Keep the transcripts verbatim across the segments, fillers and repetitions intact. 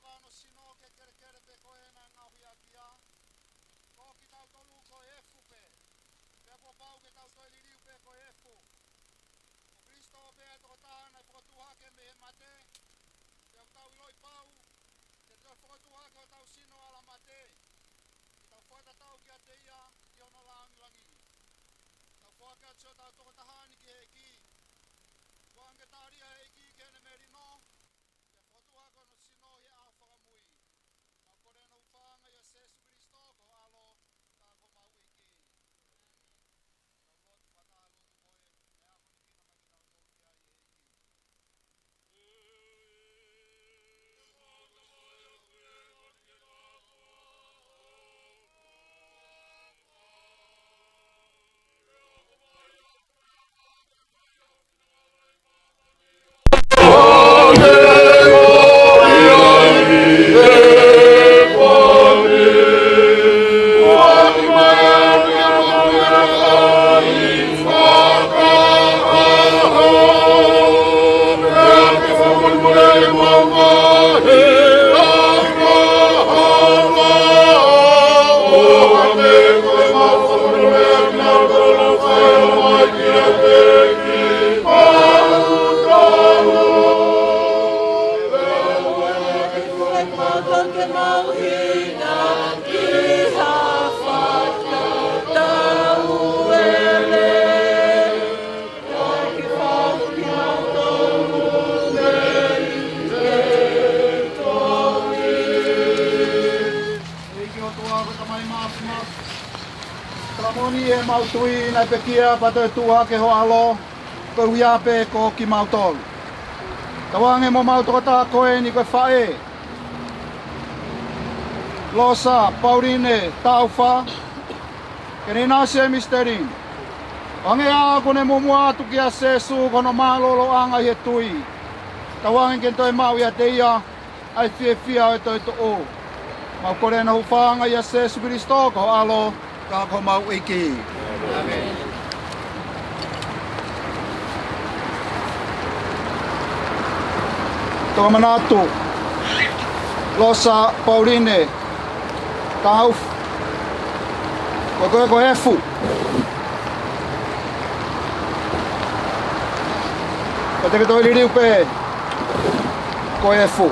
Hono sino ke kelekele pē ko ē naʻe ngaohi ʻaki ia. Ko kitautolu ko e efu pē. Pea kuo pau ke tau toe liliu pē ko e efu. Ko Kalaisi pē ʻa e tokotaha naʻe fokotuʻu hake mei he mate. Pea ʻoku tau ʻiloʻi pau, te ne toe fokotuʻu hake hotau sino ʻa e mate, ke tau fakatatau kiate ia ʻi hono lāngilangi. Tau foaki atu hotau tokotahá ni ki he ʻEiki. Tuku ange ke tali ʻe he ʻEiki ki heʻene melino, pea fokotuʻu hake hono sino ʻi he ʻaho fakamui. Mau kole ʻa e hūfanga ʻia Sēsū Kalaisi ko ho ʻAlo, ka ko homau ʻEiki. Tau lotu fakataha, lotu ko ē, ʻe akonekina mai kitautolu ki ai ʻe he ʻEiki. ʻEiki ʻOtua ko e Tamai Māfimafi, fakamoʻoni ʻemau tui naʻe pekia pea toetuʻu hake ho ʻAlo, koeʻuhi pē ko kimautolu. Tauange mo homau tokotaha ko eni ko e faʻē, Losa Pauline Taufa, Kenina Semisteri. Hangē ʻoku ne muʻomuʻa atu kia Sēsū ko hono mālōlōʻanga ʻi he tui. Tauange ke ne toe maʻu ʻiate ia ʻa e fiefia ʻo e toetuʻu. Mau kole ʻa e hūfanga ʻia Sēsū Kalaisi ko ho ʻAlo, ka ko homau ʻEiki. ʻĀmeni. Tau manatu, Losa Pauline Taufa, ko koe ko e efu. Ko te ke toe liliu pē ko e efu.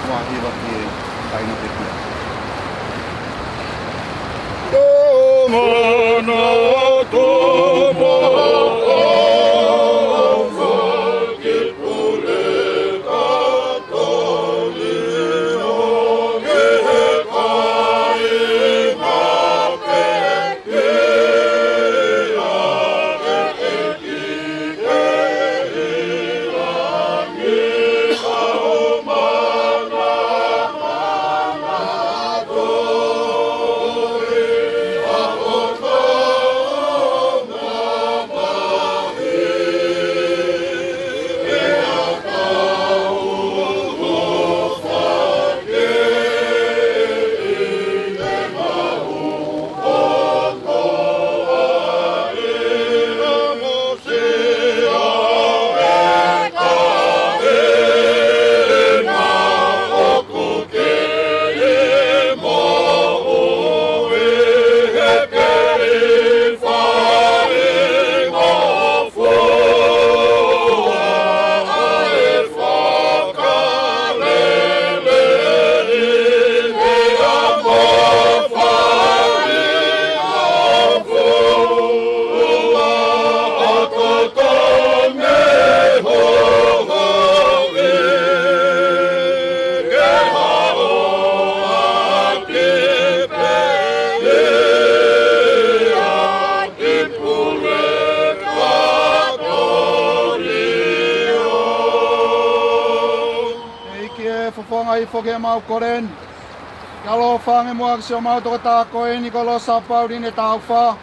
Ua hiva ki he kaina pekia. Tō mana tō mo ʻEiki ē, fakafofongaʻi foki ʻemau kole ni. Ke ʻaloʻofa ange muʻa ki siʻomau tokotaha ko eni ko Losa Pauline Taufa,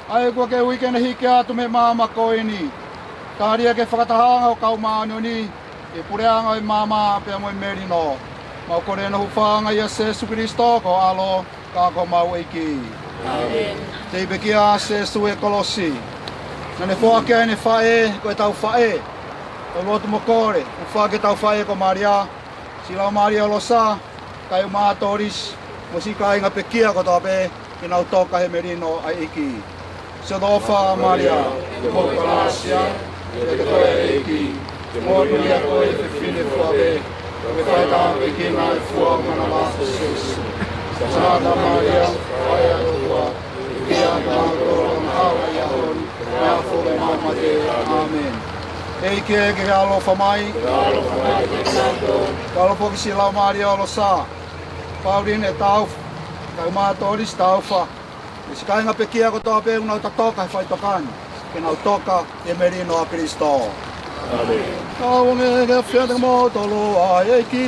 ʻa ia kuo ke ui ke ne hiki atu mei he maama ko eni. Tali ia ki he fakatahaʻanga ʻo e kau māʻoniʻoni, ki he puleʻanga ʻo e maama pea mo e melino. Mau kole ʻa e hūfanga ʻia Sēsū Kalaisi ko ho ʻAlo, ka ko homau ʻEiki. ʻĒmeni. Tei pekia ʻa Sīsū he kolosi. Naʻa ne foaki ʻa ʻene faʻē ko ʻetau faʻē. Tau lotu mo kole, ʻofa ki heʻetau faʻē ko Malia, siʻi Laumālie ʻo e Losa, kakai ʻo Mātolisi, mo siʻi kāinga pekia kotoa pē, ke nau toka he melino ʻa e ʻEiki. Siʻoto ʻofa Malia, ʻoku ke maʻu kalasia, ʻoku ʻiate koe ʻa e ʻEiki, pea monūʻia koe ʻi he fefine fua pē, pea ko e fai tāpuekina ʻa e fua ʻo ho manava ko Sīsū. Sangata Malia, ʻofa atu kiate kimautolu ʻoku ʻi he hala ʻo e ʻaho ni, pea ʻi he ʻaho ʻo ʻemau mate. ʻĒmeni. ʻEiki ē, ke ke ʻaloʻofa mai. Ke ʻaloʻofa ki siʻi Laumālie ʻo e Losa. Pauline Taufa, kakai ʻo Mātolisi Taufa, mo siʻi kāinga pekia kotoa pē ʻoku nau toka he faʻitoka ni, ke nau toka he melino ʻa Kalaisi. ʻĒmeni. Tau ʻoange ke ʻafio ʻiate kimoutolu ʻa e ʻEiki.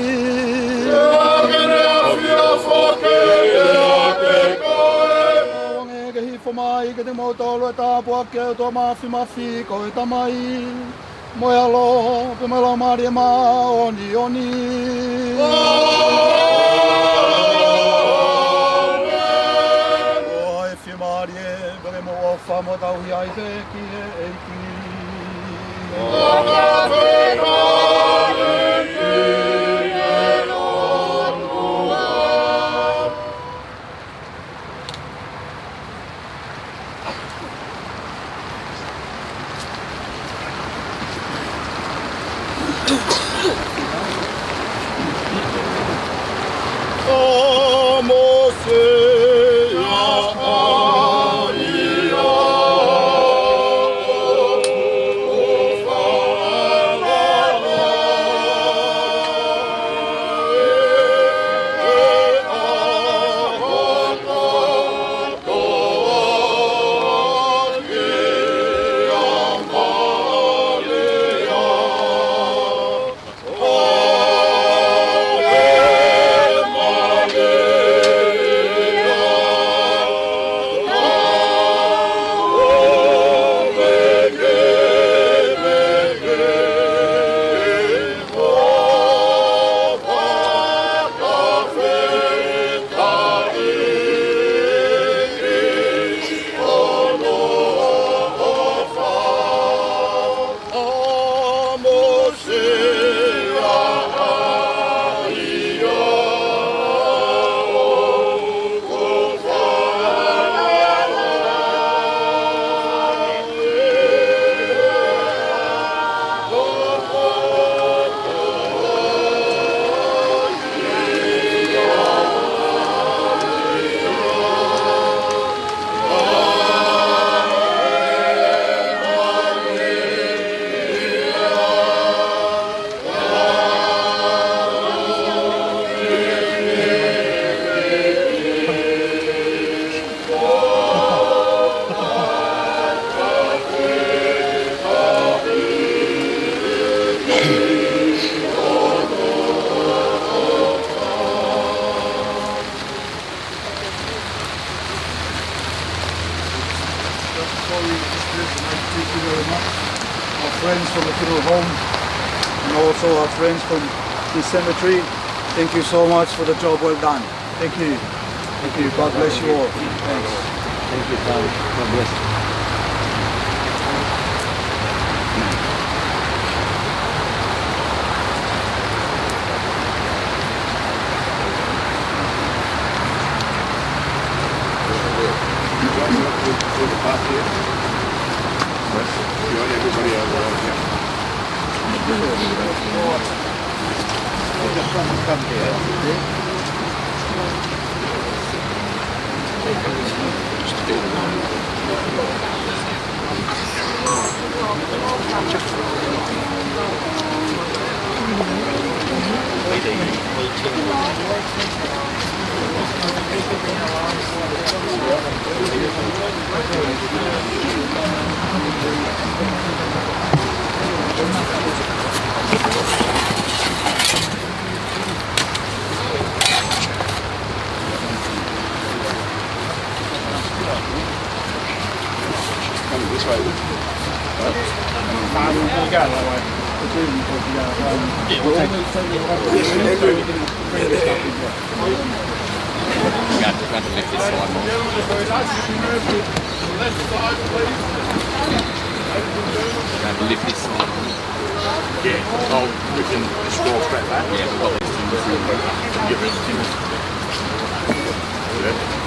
Ke ne ʻafio foki ʻiate koe. Tau ʻoange ke hifo mai kiate kimoutolu ʻa e tāpuaki ʻa e ʻOtua Māfimafi, ko e Tamai, mo e ʻAlo, pea mo e Laumālie Māʻoniʻoni. ʻĒmeni. ʻOua ʻe fiemālie, pea ke mou ʻofa mo tauhi ai pē ki he ʻEiki. Before we dismiss, I'd like to thank you very much, our friends from the funeral home, and also our friends from the cemetery. Thank you so much for the job well done. Thank you. Thank you. God bless you all. Thanks. Thank you, Father. God bless you. Come this way. Yeah, we'll take Got to, got to lift this side more. Got to lift this side more. Yeah. Oh, we can just roll straight back. Yeah, we've got these things. Get rid of the things. Yeah.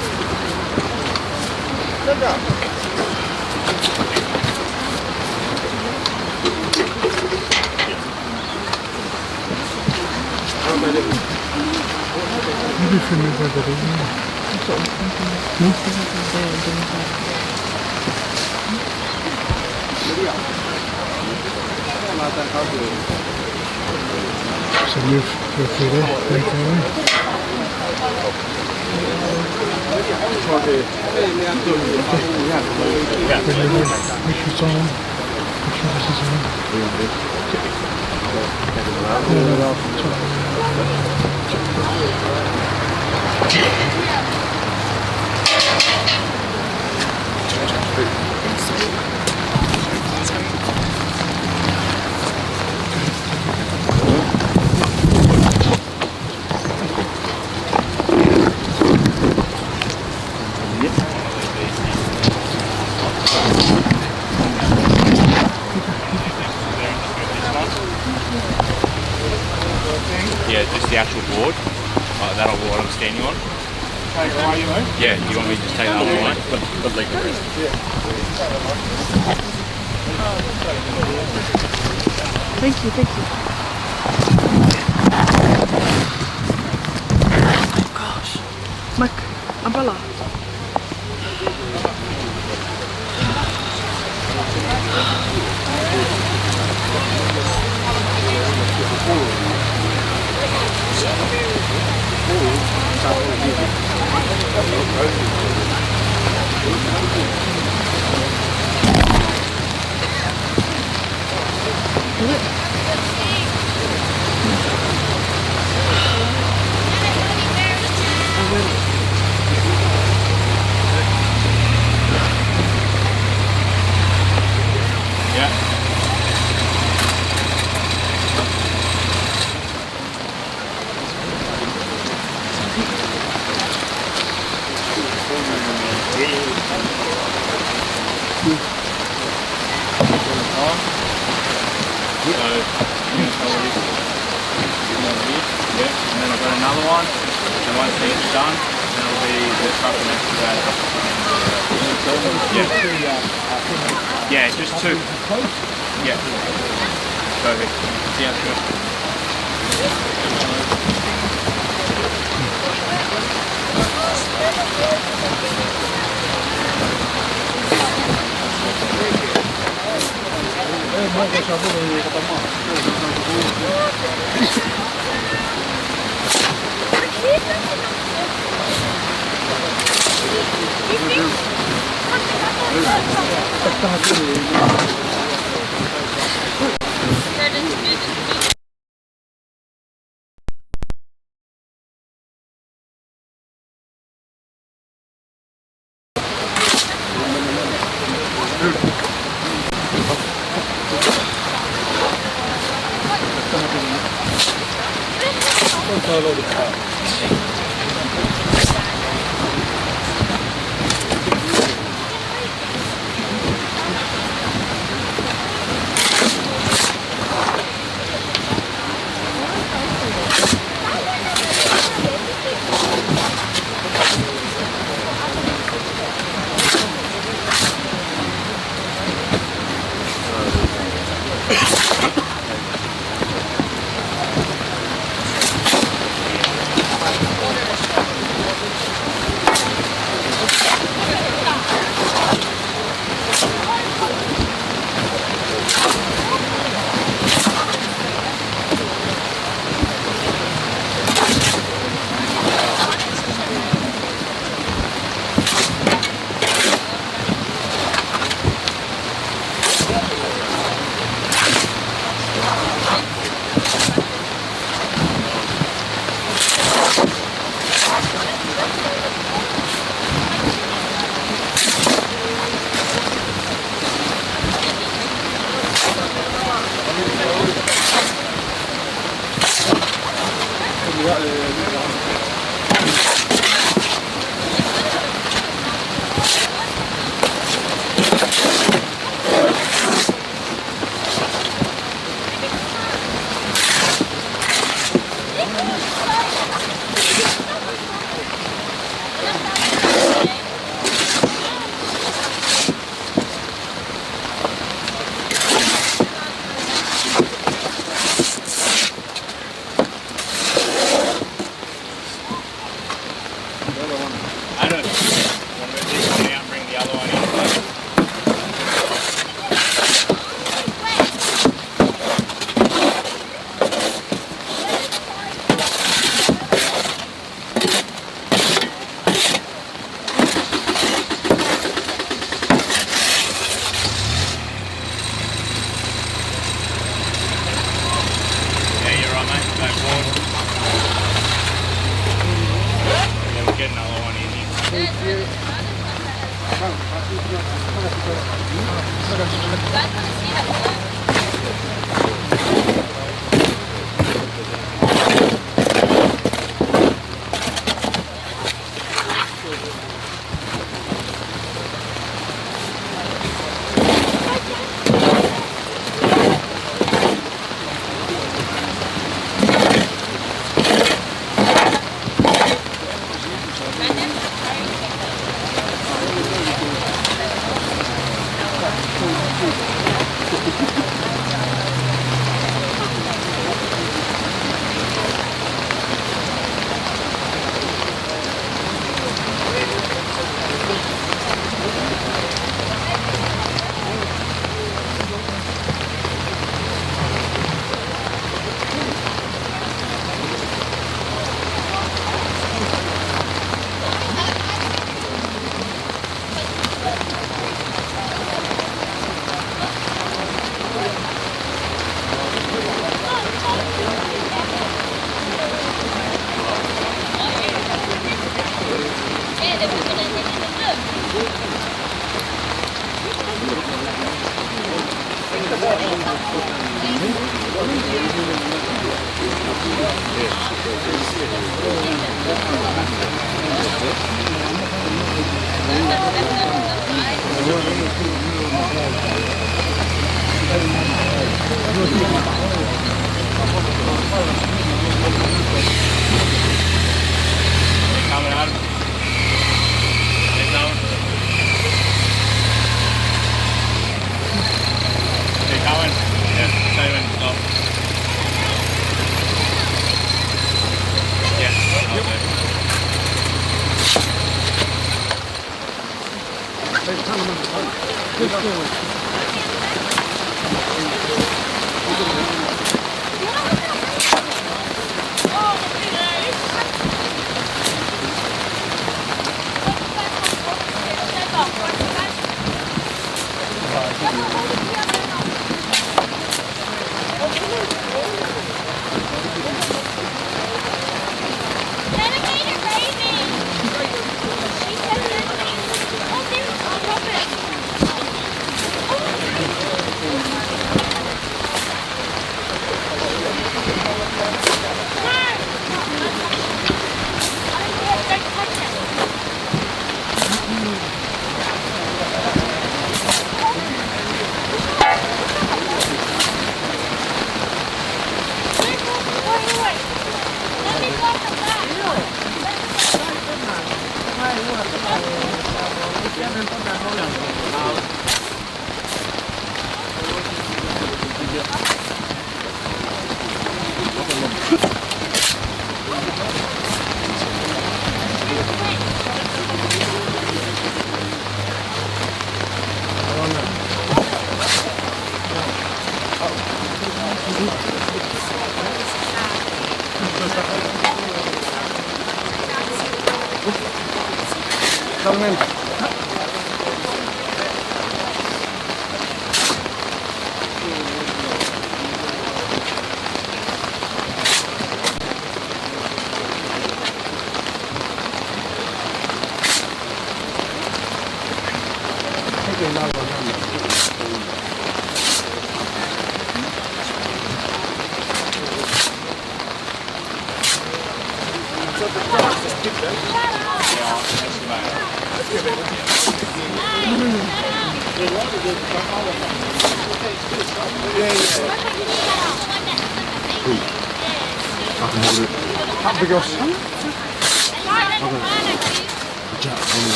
Yeah, just the actual board. Uh, that'll be what I'm standing on. Yeah, do you want me to just take that off the line? Put, put leg rest. Thank you, thank you. Oh my gosh. Mike, umbrella. Yeah, and then I've got another one. And once that's done, then it'll be the truck and that's about it. Yeah. Yeah, just two. Yeah. Perfect. Yeah, sure. Keep going. Yeah, siren, stop. Yes, okay.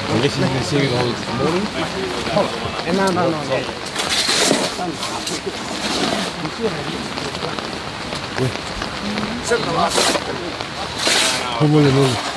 I'm guessing you can see me the whole morning. Oh, and no, no, no, no. Holy moly.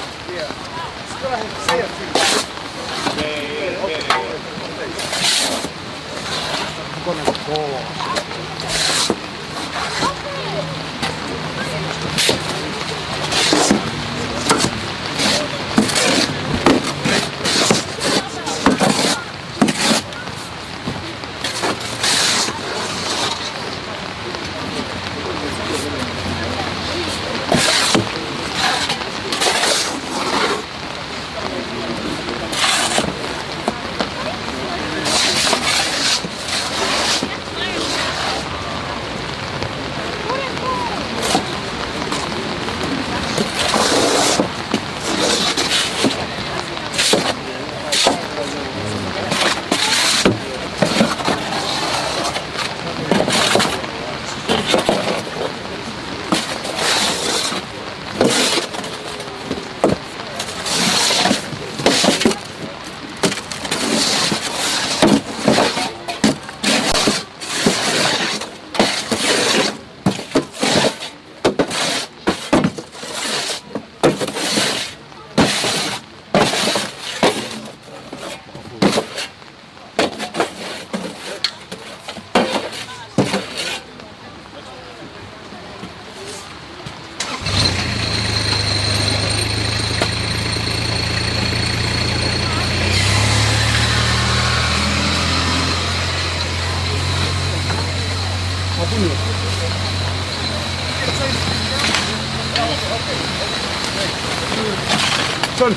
Son.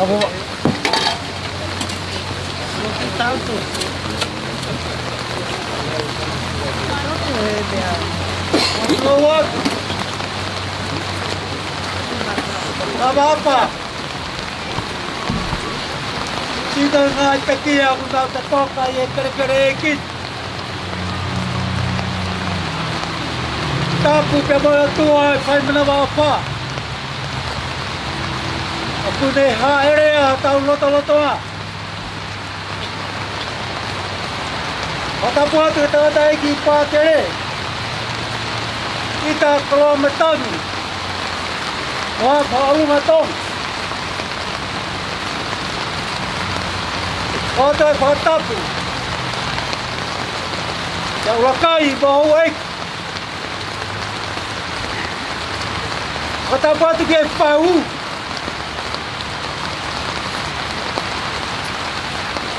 Apa, Pak? Apa, apa? Sina ngaahi pekia ʻoku nau tatoka ʻi he kelekele ʻeiki. Tapu pea mo e ʻOtua ʻe fai manavaʻofa. ʻOku ne hāʻele ʻi hotau lotolotonga. Fakatapu atu ki he tangataʻeiki pātele, ʻIta Koloamatangi, mo Haʻapaʻulungatong. ʻOatu e fakatapu kia ʻUlakai mo houʻeiki. Fakatapu atu ki he fau,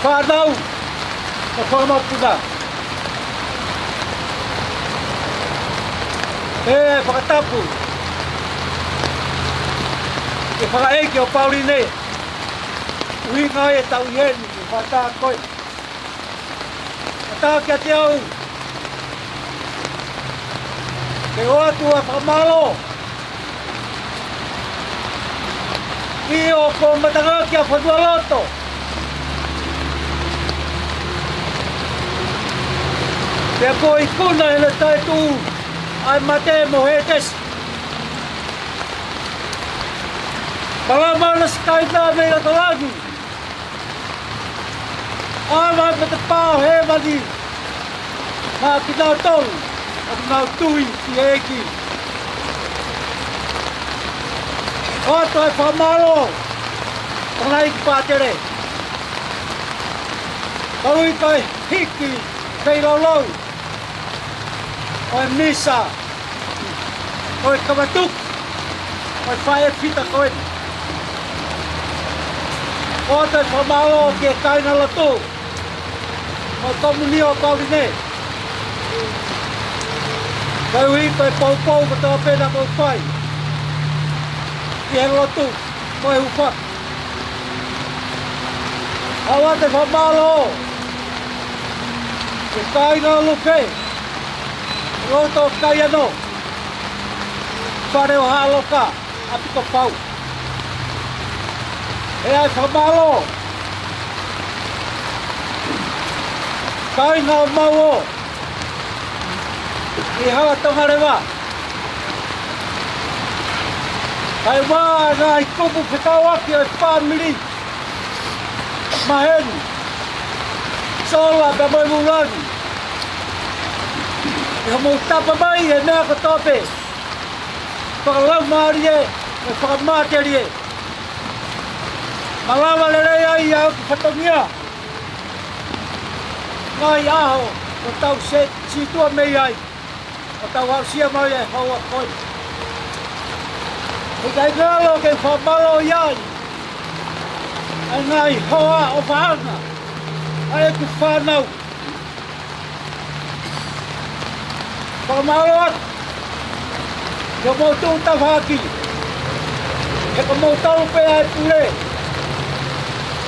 fānau mo e fanga mokopuna. Pea fakatapu ki he fanga ʻeiki ʻo Pauline, ʻuhinga ia ʻetau ʻi heni ʻi he fakataha ko ē. Fakataha kiate au ke ʻoatu ʻa e fakamālō ʻi hoʻo matangaʻaki ʻa Fonualoto. Pea kuo ikuna ʻe he taʻetuʻu ʻa e mate mo Hētesi. Malama ʻa e Sikaina mei loto langi. ʻAve ʻa e matapā ʻo hēvani maʻa kinautolu ʻoku nau tui ki he ʻEiki. ʻOatu e fakamālō, tangataʻeiki pātele. Koeʻuhi ko e hiki feilaulau ʻo e misa, ʻo e kavatuku ʻo e faʻē fita ko eni. ʻOatu e fakamālō ki he kāingalotu mo e komiunitī ʻo Pauline, koeʻuhi ko e poupou kotoa pē naʻa mou fai ʻi he lotu mo e hūfaki. ʻOatu e fakamālō ki he kāinga Lupe, loto Kaiano, fale ʻo Haʻaloka, ʻa Pikopau. ʻOatu e fakamālō ki he kāinga ʻo Mauō ʻi Hala Tongaleva. Kae ʻumaʻā e ngaahi kupu fekauʻaki ʻo e fāmili, maheni, sola pea mo e vūlangi, ʻi hoʻomou tapa mai he meʻa kotoa pē, fakalaumālie mo e fakamatelie. Malava lelei ai ʻa e fatongia, ngaahi ʻaho ʻoku tau sē sītuʻa mei ai, ʻo tau aʻusia mai e houa ko eni. ʻIkai ngalo ke fakamālō ai ʻa e ngaahi hoa ʻofaʻanga ʻa ʻeku fānau. Fakamālō atu ki hoʻomou tuʻu tafaʻaki, he ko moutolu pē ʻa e pule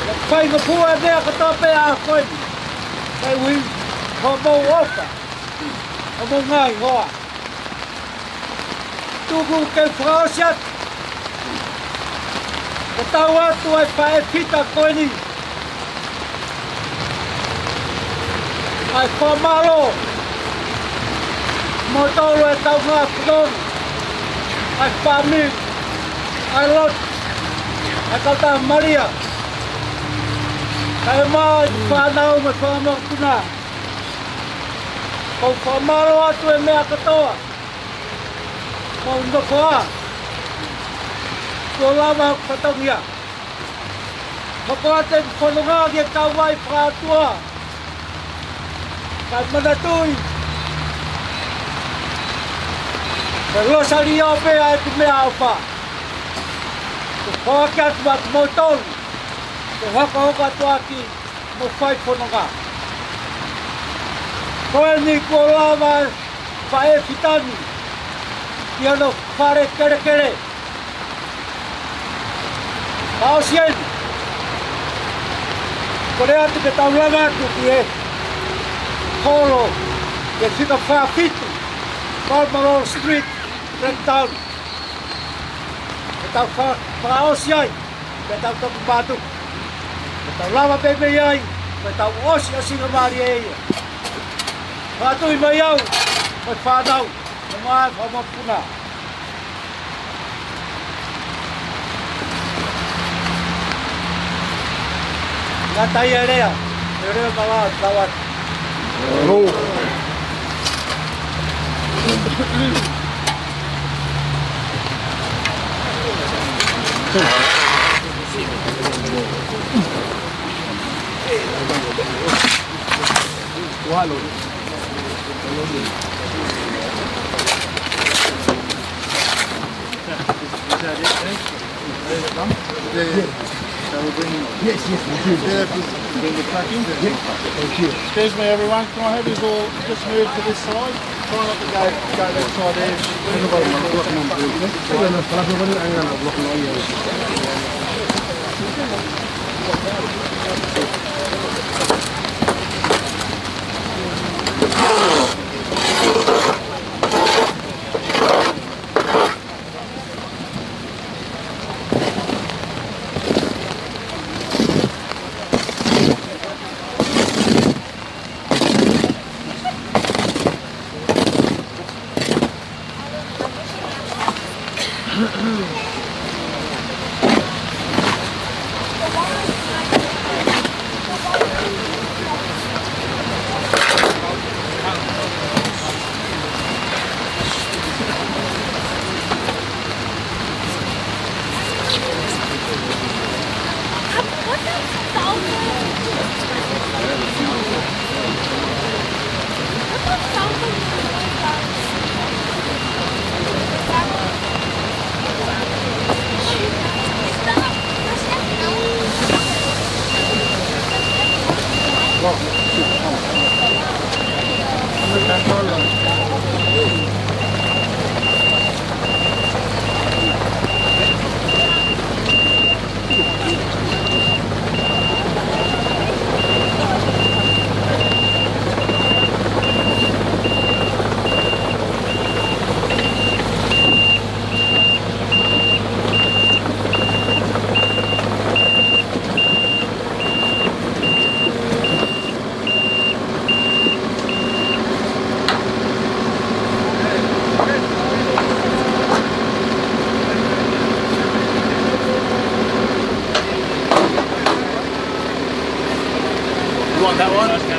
ʻoku faingofua e meʻa kotoa pē ʻa ko eni, koeʻuhi ko hoʻomou ʻofa, hoʻomou ngaahi hoa. Tuku ke fakaʻosi atu, ke tau ʻoatu ʻa e faʻē fita ko eni ʻa e fakamālō, moutolu e kaungā fononga, ʻa e fāmili, ʻa e lotu, ʻa e kautaha Malia, kae ʻumaʻā e fānau mo e fanga mokopuna. ʻOku ou fakamālō atu he meʻa kotoa, mou nofo ā, kuo lava hoku fatongia. Hoko atu ʻeku fononga ki he kauvai fakaʻotua, kae manatuʻi ko e Losālio pē ʻa ʻeku meʻaʻofa. ʻOku ou foaki atu maʻa kimoutolu ke hokohoko atu ʻaki mo fai fononga. Ko eni kuo lava e faʻē fita ni, ki hono fale kelekele. Fakaʻosi eni, kole atu ke tau lava atu ki he holo ʻe fika fā fitu, Balmoral Street, Blacktown. Ke tau fa-, fakaʻosi ai, ke tau toki mātuku. Ke tau lava pē mei ai, ke tau ʻosi ʻosingamālie ia. Fakatui mai au, mo e fānau, mo e fakamokopuna. Ngata ia e lea, e lea malava tau atu. Is that it, eh? Is that it done? Yeah, yeah. Shall we bring, yes, yes, we do. Yeah, please. Bring the truck in? Yeah, thank you. Excuse me, everyone. Can I have you all just move to this side? Try not to go, go that side there. You want that one?